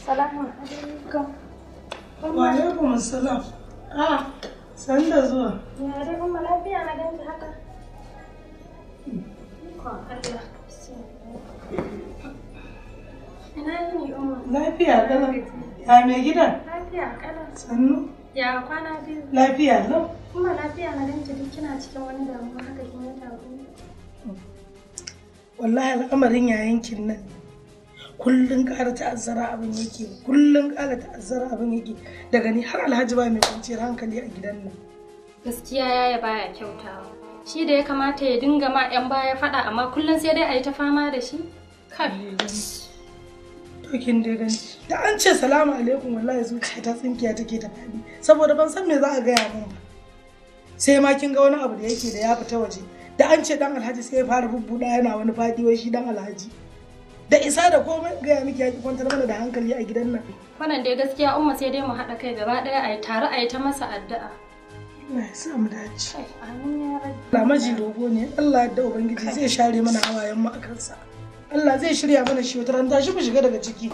Salamu alaikum. Wa alaikum assalam. Ah, san da zuwa. Ya dai Umma, lafiya na ganki haka? Ikon Allah. Ina yini, Umma? Lafiya kalau. Ya mai gida? Lafiya kalau. Sannu. Ya kwana biyu? Lafiya lau. Umma, lafiya na ganki duk kina cikin wani damuwa haka, kin yi tagumi. Wallahi al'amarin yayankin nan kullun ƙara ta'azzara abin yake, kullun ƙara ta'azzara abin yake. Daga ni har Alhaji ba mai kwanciyar hankali a gidan nan. Gaskiya yaya baya kyautawa. Shi da ya kamata ya dinga ma 'yan baya faɗa, amma kullum sai dai a yi ta fama da shi. Kai. To kin dai gani, da an ce salamu alaikum, wallahi zuciya ta tsinkiya take ta faɗi, saboda ban san me za a gaya min ba. Sai ma kin ga wani abu da yake da ya fita waje, da an ce dan Alhaji sai ya fara bubbuɗa yana wani faɗi, wai shi dan Alhaji da isa da komai. Gaya miki, ya ki kwantar mana da hankali a gidan nan. Wannan dai gaskiya Umma, sai dai mu haɗa kai gaba ɗaya a yi tare a yi ta masa addu'a. Allah ya sa mu dace. Kai, amin ya rabbi. Allah maji rogo ne. Allah yadda Ubangiji zai share mana hawayen mu a kansa. Allah zai shirya mana shi wata ran. Tashi mu shiga daga ciki.